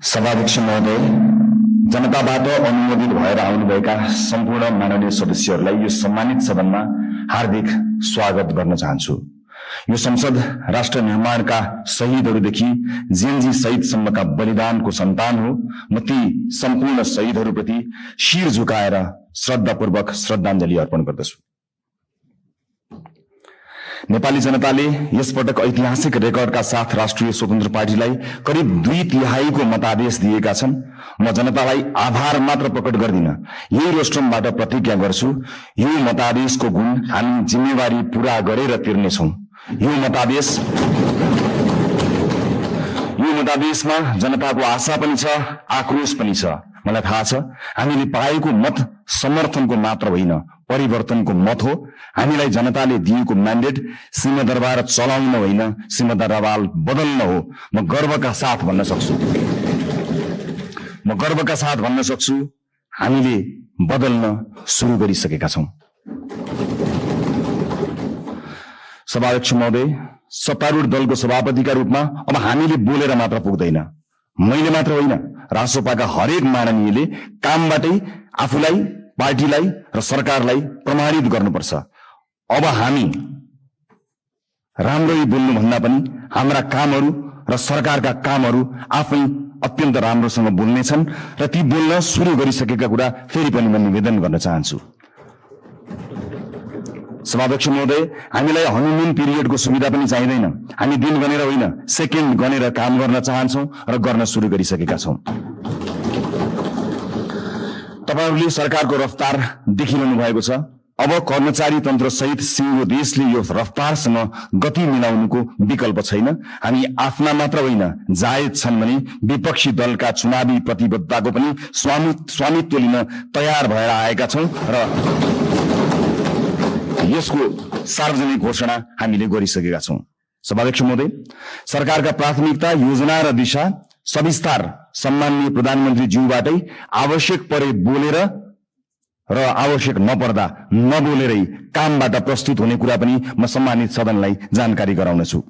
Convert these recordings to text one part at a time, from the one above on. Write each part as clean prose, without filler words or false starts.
सभाध्यक्ष महोदय, जनताबाट अनुमोदित भएर आउनुभएका सम्पूर्ण माननीय सदस्यहरूलाई यो सम्मानित सदनमा हार्दिक स्वागत गर्न चाहन्छु। यो संसद राष्ट्र निर्माणका शहीदहरूदेखि जेएनजी शहीदसम्मका बलिदानको सन्तान हो। म ती सम्पूर्ण शहीदहरूप्रति शिर झुकाएर श्रद्धापूर्वक श्रद्धाञ्जली अर्पण गर्दछु। नेपाली जनताले यसपटक ऐतिहासिक रेकर्डका साथ राष्ट्रिय स्वतन्त्र पार्टीलाई करिब 2/3 मतादेश दिएका छन्। म जनतालाई आभार मात्र प्रकट गर्दिन, यही रोस्ट्रमबाट प्रतिज्ञा गर्छु, यो मतादेशको गुण हामी जिम्मेवारी पूरा गरेर तिर्नेछौं। यो मतादेशमा जनताको आशा पनि छ, आक्रोश पनि छ। मलाई थाहा छ हामीले पाएको मत समर्थनको मात्र होइन, परिवर्तनको मत हो। हामीलाई जनताले दिएको म्यान्डेट सिंहदरबार चलाउन होइन, सिंहदरबार बदल्न हो। म गर्वका साथ भन्न सक्छु हामीले बदल्न सुरु गरिसकेका छौं। सभाध्यक्ष महोदय, सत्तारूढ दलको सभापतिका रूपमा अब हामीले बोलेर मात्र पुग्दैन। मैले मात्र होइन, रासोपाका हरेक माननीयले कामबाटै आफूलाई, पार्टीलाई र सरकारलाई प्रमाणित गर्नुपर्छ। अब हामी राम्ररी बोल्नु भन्दा पनि हाम्रा कामहरू र सरकारका कामहरू आफै अत्यन्त राम्रोसँग बोल्नेछन् र ती बोल्न सुरु गरिसकेका कुरा फेरि पनि म निवेदन गर्न चाहन्छु। सभाध्यक्ष महोदय, हामीलाई हनीमुन पिरियडको सुविधा पनि चाहिँदैन। हामी दिन गनेर होइन, सेकेन्ड गनेर काम गर्न चाहन्छौं र गर्न सुरु गरिसकेका छौं। तपाईहरूले सरकारको रफ्तार देखिरहनु भएको छ। अब कर्मचारी तन्त्र सहित सिङ्गो देशले यो रफ्तारसँग गति मिलाउनुको विकल्प छैन। हामी आफ्ना मात्र होइन, जायज छन् भने विपक्षी दलका चुनावी प्रतिबद्धताको पनि स्वामित्व लिन तयार भएर आएका छौं र यसको सार्वजनिक घोषणा हामीले गरिसकेका छौं। सभाध्यक्ष महोदय, सरकारका प्राथमिकता, योजना र दिशा सविस्तार सम्माननीय प्रधानमन्त्री ज्यूबाटै आवश्यक परे बोलेर र आवश्यक नपर्दा नबोलेरै कामबाट प्रस्तुत हुने कुरा पनि म सम्मानित सदनलाई जानकारी गराउनेछु।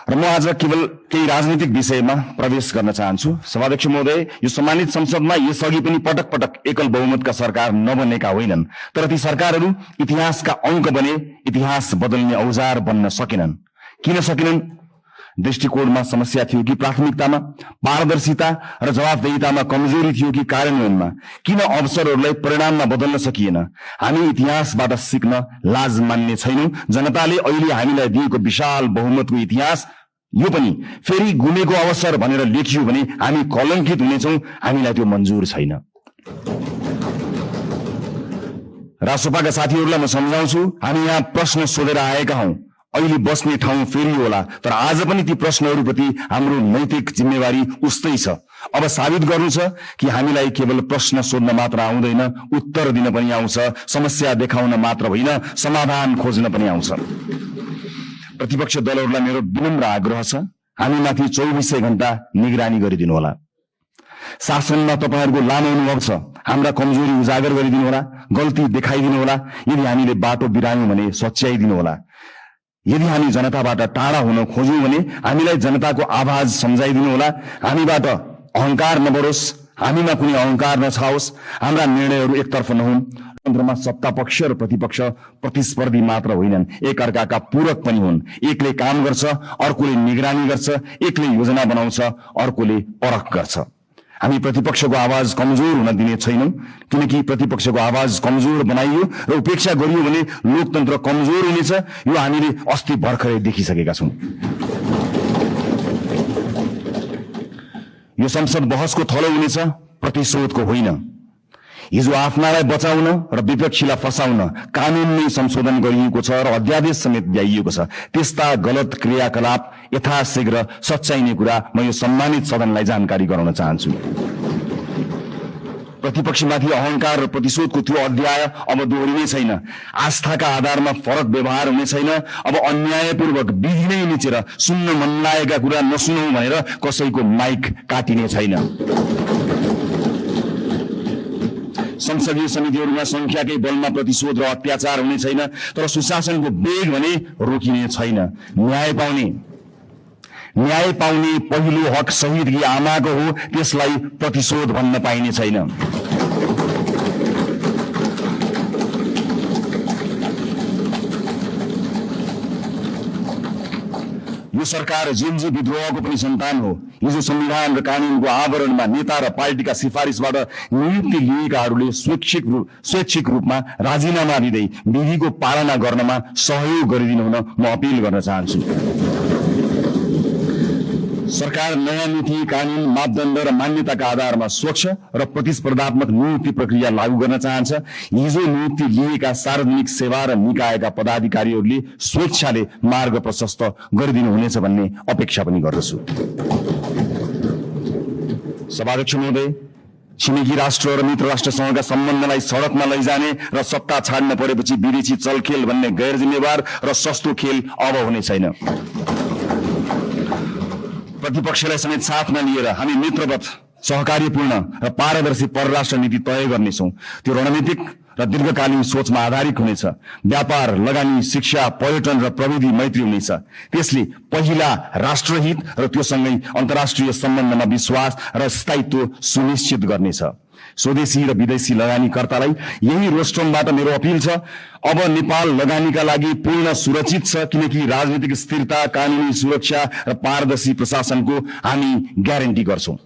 र म आज केवल केही राजनीतिक विषयमा प्रवेश गर्न चाहन्छु। सभाध्यक्ष महोदय, यो सम्मानित संसदमा यसअघि पनि पटक पटक एकल बहुमतका सरकार नबनेका होइनन्, तर ती सरकारहरू इतिहासका अंक बने, इतिहास बदल्ने औजार बन्न सकेनन्। किन सकेनन्? दृष्टिकोणमा समस्या थियो कि प्राथमिकतामा, पारदर्शिता र जवाफदेहितामा कमजोरी थियो कि कार्यान्वयनमा? किन अवसरहरूलाई परिणाममा बदल्न सकिएन? हामी इतिहासबाट सिक्न लाज मान्ने छैनौं। जनताले अहिले हामीलाई दिएको विशाल बहुमतको इतिहास यो पनि फेरि गुमेको अवसर भनेर लेखियो भने हामी कलंकित हुनेछौं। हामीलाई त्यो मन्जुर छैन। रासोपाका साथीहरूलाई म सम्झाउँछु, हामी यहाँ प्रश्न सोधेर आएका हौं। अहिले बस्ने ठाउँ फेरि होला, तर आज पनि ती प्रश्नहरूप्रति हाम्रो नैतिक जिम्मेवारी उस्तै छ। अब साबित गर्नु छ कि हामीलाई केवल प्रश्न सोध्न मात्र आउँदैन, उत्तर दिन पनि आउँछ। समस्या देखाउन मात्र होइन, समाधान खोज्न पनि आउँछ। प्रतिपक्ष दलहरूलाई मेरो विनम्र आग्रह छ, हामीमाथि 24 घण्टा निगरानी गरिदिनु होला। शासनमा तपाईहरूको लामो अनुभव छ, हाम्रा कमजोरी उजागर गरिदिनु होला, गल्ती देखाइदिनु होला। यदि हामीले बाटो बिरायौं भने सच्याइदिनु होला। यदि हामी जनताबाट टाढा हुन खोज्यौं भने हामीलाई जनताको आवाज सम्झाइदिनु होला। हामीबाट अहंकार नबढोस्, हामीमा कुनै अहंकार नछाओस्, हाम्रा निर्णयहरू एकतर्फ नहुन्। तन्त्रमा सत्ता पक्ष र प्रतिपक्ष प्रतिस्पर्धी मात्र होइनन्, एक अर्काका पूरक पनि हुन्। एकले काम गर्छ, अर्कोले निगरानी गर्छ, एकले योजना बनाउँछ, अर्कोले परख गर्छ। हामी प्रतिपक्षको आवाज कमजोर हुन दिने छैनौं, किनकि प्रतिपक्षको आवाज कमजोर बनाइयो र उपेक्षा गरियो भने लोकतन्त्र कमजोर हुनेछ। यो हामीले अस्ति भर्खरै देखिसकेका छौं। यो संसद बहसको थलो हुनेछ, प्रतिशोधको होइन। हिजो आफ्नालाई बचाउन र विपक्षीलाई फसाउन कानूनमै संशोधन गरिएको छ र अध्यादेश समेत ल्याइएको छ। त्यस्ता गलत क्रियाकलाप यथाशीघ्र सच्याइने कुरा म यो सम्मानित सदनलाई जानकारी गराउन चाहन्छु। प्रतिपक्षमाथि अहंकार र प्रतिशोधको त्यो अध्याय अब दोहोरिने छैन। आस्थाका आधारमा फरक व्यवहार हुने छैन। अब अन्यायपूर्वक विधि नै निचेर सुन्न मन लागेका कुरा नसुनौ भनेर कसैको माइक काटिने छैन। संसदीय समितिहरूमा संख्याकै बलमा प्रतिशोध र अत्याचार हुने छैन, तर सुशासनको वेग भने रोकिने छैन। न्याय पाउने न्याय पाउने पहिलो हक शहीद आमाको हो, त्यसलाई प्रतिशोध भन्न पाइने छैन। यो सरकार जेनजी विद्रोहको पनि सन्तान हो। हिजो संविधान र कानूनको आवरणमा नेता र पार्टीका सिफारिसबाट नियुक्ति लिएकाहरूले स्वैच्छिक रूपमा राजीनामा दिँदै विधिको पालना गर्नमा सहयोग गरिदिनु हुन म अपील गर्न चाहन्छु। सरकार नयाँ नीति, कानून, मापदण्ड र मान्यताका आधारमा स्वच्छ र प्रतिस्पर्धात्मक नियुक्ति प्रक्रिया लागू गर्न चाहन्छ। हिजो नियुक्ति लिएका सार्वजनिक सेवा र निकायका पदाधिकारीहरूले स्वेच्छाले मार्ग प्रशस्त गरिदिनु हुनेछ भन्ने अपेक्षा पनि गर्दछु। सभाध्यक्ष महोदय, छिमेकी राष्ट्र र मित्र राष्ट्रसँगका सम्बन्धलाई सडकमा लैजाने र सत्ता छाड्न परेपछि विदेशी चलखेल भन्ने गैर जिम्मेवार र सस्तो खेल अब हुने छैन। प्रतिपक्षलाई समेत साथमा लिएर हामी मित्रवत, सहकार्यपूर्ण र पारदर्शी परराष्ट्र नीति तय गर्नेछौँ। त्यो रणनीतिक र दीर्घकालीन सोचमा आधारित हुनेछ। व्यापार, लगानी, शिक्षा, पर्यटन र प्रविधि मैत्री हुनेछ। त्यसले पहिला राष्ट्रहित र त्योसँगै अन्तर्राष्ट्रिय सम्बन्धमा विश्वास र स्थायित्व सुनिश्चित गर्नेछ। स्वदेशी र विदेशी लगानीकर्तालाई यही रोस्ट्रमबाट मेरो अपील छ, अब नेपाल लगानीका लागि पूर्ण सुरक्षित छ, किनकि राजनीतिक स्थिरता, कानूनी सुरक्षा र पारदर्शी प्रशासनको हामी ग्यारेन्टी गर्छौं।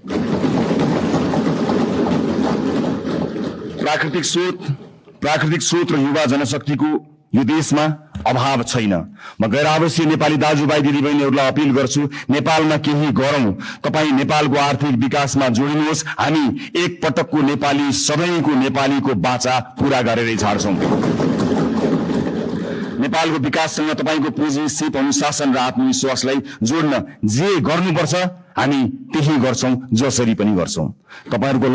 प्राकृतिक स्रोत र युवा जनशक्तिको यो देशमा अभाव छैन। म गैर आवासीय नेपाली दाजुभाइ दिदीबहिनीहरूलाई अपील गर्छु, नेपालमा केही गरौं। तपाईँ नेपालको आर्थिक विकासमा जोडिनुहोस्। हामी एक पटकको नेपाली, सधैँको नेपालीको बाचा पूरा गरेरै छाड्छौं। नेपालको विकाससँग तपाईँको पुँजी, सिप, अनुशासन र आत्मविश्वासलाई जोड्न जे गर्नुपर्छ हामी त्यही गर्छौं, जसरी पनि गर्छौं। तपाईहरूको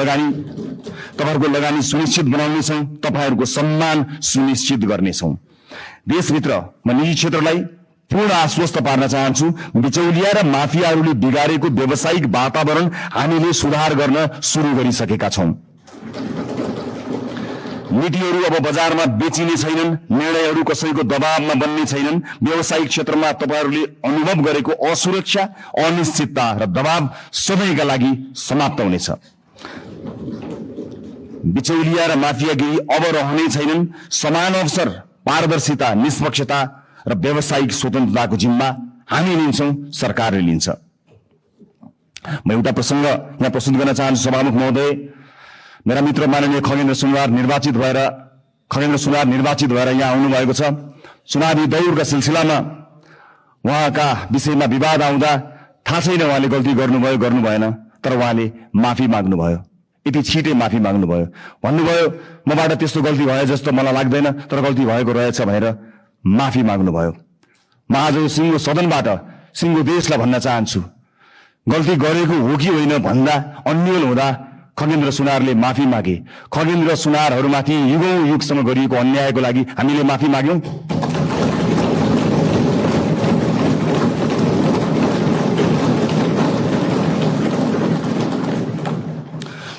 लगानी सुनिश्चित बनाउनेछौं, तपाईहरूको सम्मान सुनिश्चित गर्नेछौं। देशभित्र म निजी क्षेत्रलाई पूर्ण आश्वस्त पार्न चाहन्छु, बिचौलिया र माफियाहरूले बिगारेको व्यावसायिक वातावरण हामीले सुधार गर्न सुरु गरिसकेका छौं। नीतिहरू अब बजारमा बेचिने छैनन्, निर्णयहरू कसैको दबावमा बन्ने छैनन्। व्यावसायिक क्षेत्रमा तपाईहरूले अनुभव गरेको असुरक्षा, अनिश्चितता र दबाव सधैँका लागि समाप्त हुनेछ। बिचौलिया र माफियागिरी अब रहने छैनन्। समान अवसर, पारदर्शिता, निष्पक्षता र व्यावसायिक स्वतन्त्रताको जिम्मा हामी लिन्छौं, सरकारले लिन्छ। म एउटा प्रसंग यहाँ प्रस्तुत गर्न चाहन्छु। सभामुख महोदय, मेरा मित्र माननीय खगेन्द्र सुनवार निर्वाचित भएर यहाँ आउनुभएको छ। चुनावी दौडका सिलसिलामा उहाँका विषयमा विवाद आउँदा थाहा छैन उहाँले गल्ती गर्नुभयो गर्नु भएन, तर उहाँले माफी माग्नुभयो। यति छिटै माफी माग्नुभयो, भन्नुभयो मबाट त्यस्तो गल्ती भयो जस्तो मलाई लाग्दैन, तर गल्ती भएको रहेछ भनेर माफी माग्नुभयो। म आज सिङ्गो सदनबाट सिङ्गो देशलाई भन्न चाहन्छु, गल्ती गरेको हो कि होइन भन्दा अन्यल हुँदा खगेन्द्र सुनारले माफी मागे। खगेन्द्र सुनारहरूमाथि युगौं युगसम्म गरिएको अन्यायको लागि हामीले माफी माग्यौं।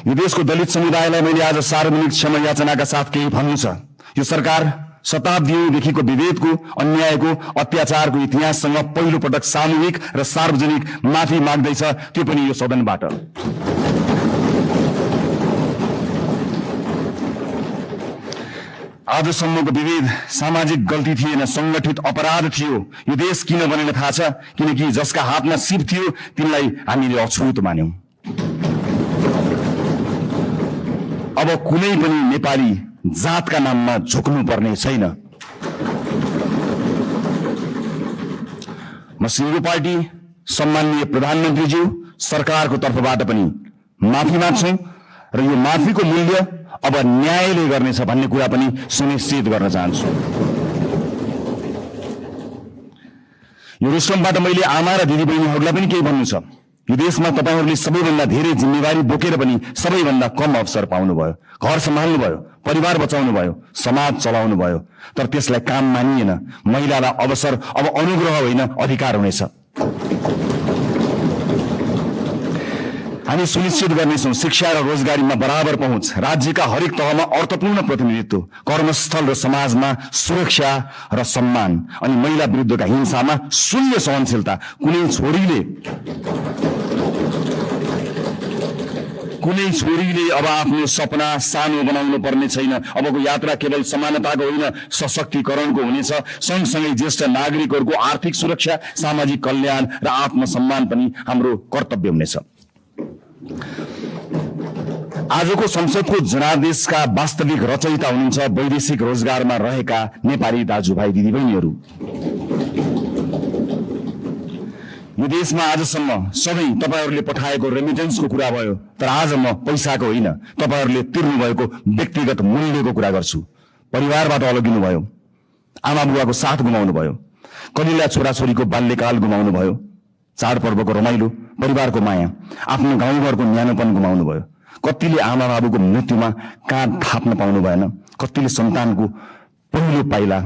यो देशको दलित समुदायलाई मैले आज सार्वजनिक क्षमा याचनाका साथ केही भन्नु छ। यो सरकार शताब्दीदेखिको विभेदको, अन्यायको, अत्याचारको इतिहाससँग पहिलो पटक सामूहिक र सार्वजनिक माफी माग्दैछ, त्यो पनि यो सदनबाट। आजसम्मको विभेद सामाजिक गल्ती थिएन, संगठित अपराध थियो। यो देश किन बनेन थाहा छ? किनकि जसका हातमा सिप थियो तिनलाई हामीले अछुत मान्यौं। अब कुनै पनि नेपाली जातका नाममा झुक्नु पर्ने छैन। म सिङ्गो पार्टी, सम्माननीय प्रधानमन्त्रीज्यू, सरकारको तर्फबाट पनि माफी माग्छौं र यो माफीको मूल्य अब न्यायले गर्नेछ भन्ने कुरा पनि सुनिश्चित गर्न चाहन्छु। यो रोस्ट्रमबाट मैले आमा र दिदीबहिनीहरूलाई पनि केही भन्नु छ। यो देशमा तपाईहरूले सबैभन्दा धेरै जिम्मेवारी बोकेर पनि सबैभन्दा कम अवसर पाउनुभयो। घर सम्हाल्नुभयो, परिवार बचाउनुभयो, समाज चलाउनुभयो, तर त्यसलाई काम मानिएन। महिलालाई अवसर अब अनुग्रह होइन, अधिकार हुनेछ। हामी सुनिश्चित गर्नेछौँ शिक्षा र रोजगारीमा बराबर पहुँच, राज्यका हरेक तहमा अर्थपूर्ण प्रतिनिधित्व, कर्मस्थल र समाजमा सुरक्षा र सम्मान, अनि महिला विरुद्धका हिंसामा शून्य सहनशीलता। कुनै छोरीले अब आफ्नो सपना सानो बनाउनु पर्ने छैन। अबको यात्रा केवल समानताको होइन, सशक्तिकरणको हुनेछ। सँगसँगै ज्येष्ठ नागरिकहरूको आर्थिक सुरक्षा, सामाजिक कल्याण र आत्मसम्मान पनि हाम्रो कर्तव्य हुनेछ। आजको संसदको जनादेशका वास्तविक रचयिता हुनुहुन्छ वैदेशिक रोजगारमा रहेका नेपाली दाजुभाइ दिदीबहिनीहरू। यो देशमा आजसम्म सधैँ तपाईहरूले पठाएको रेमिटेन्सको कुरा भयो, तर आज म पैसाको होइन, तपाईहरूले तिर्नु भएको व्यक्तिगत मूल्यको कुरा गर्छु। परिवारबाट अलगिनु भयो, आमा बुवाको साथ गुमाउनु भयो, कलिला छोराछोरीको बाल्यकाल गुमाउनु भयो, चाडपर्वको रमाइलो, परिवारको माया, आफ्नो गाउँघरको न्यानोपन गुमाउनु भयो। कतिले आमा बाबुको मृत्युमा काँध थाप्न पाउनु भएन, कतिले सन्तानको पहिलो पाइला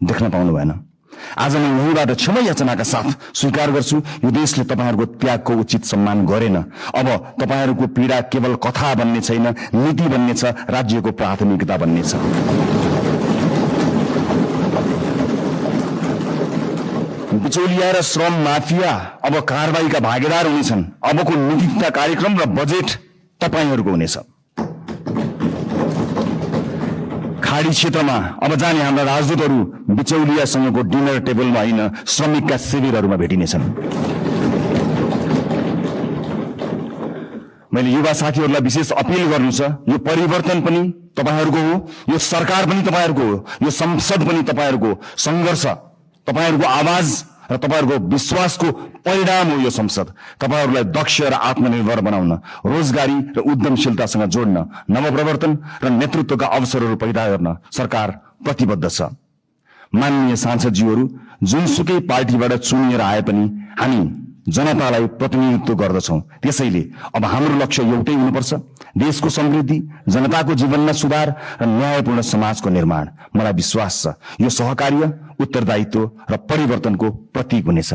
देख्न पाउनु भएन। आज म यहीँबाट क्षमा याचनाका साथ स्वीकार गर्छु, यो देशले तपाईहरूको त्यागको उचित सम्मान गरेन। अब तपाईहरूको पीडा केवल कथा बन्ने छैन, नीति बन्नेछ, राज्यको प्राथमिकता बन्नेछ। बिचौलिया र श्रम माफिया अब कारबाहीका भागीदार हुनेछन्। अबको नीति तथा कार्यक्रम र बजेट तपाईहरूको हुनेछ। खाडी क्षेत्रमा अब जाने हाम्रा राजदूतहरू बिचौलियासँगको डिनर टेबलमा होइन, श्रमिकका शिविरहरूमा भेटिनेछन्। मैले युवा साथीहरूलाई विशेष अपील गर्नु छ, यो परिवर्तन पनि तपाईहरूको हो, यो सरकार पनि तपाईहरूको हो, यो संसद पनि तपाईहरूको सङ्घर्ष, तपाईहरूको आवाज र तपाईहरूको विश्वासको परिणाम हो यो संसद। तपाईहरूलाई दक्ष र आत्मनिर्भर बनाउन, रोजगारी र उद्यमशीलतासँग जोड्न, नवप्रवर्तन र नेतृत्वका अवसरहरू पैदा गर्न सरकार प्रतिबद्ध छ। माननीय सांसदज्यूहरू, जुनसुकै पार्टीबाट चुनिएर आए पनि हामी जनतालाई प्रतिनिधित्व गर्दछौं। त्यसैले अब हाम्रो लक्ष्य एउटै हुनुपर्छ, देशको समृद्धि, जनताको जीवनमा सुधार र न्यायपूर्ण समाजको निर्माण। मलाई विश्वास छ यो सहकार्य, उत्तरदायित्व र परिवर्तनको प्रतीक हुनेछ।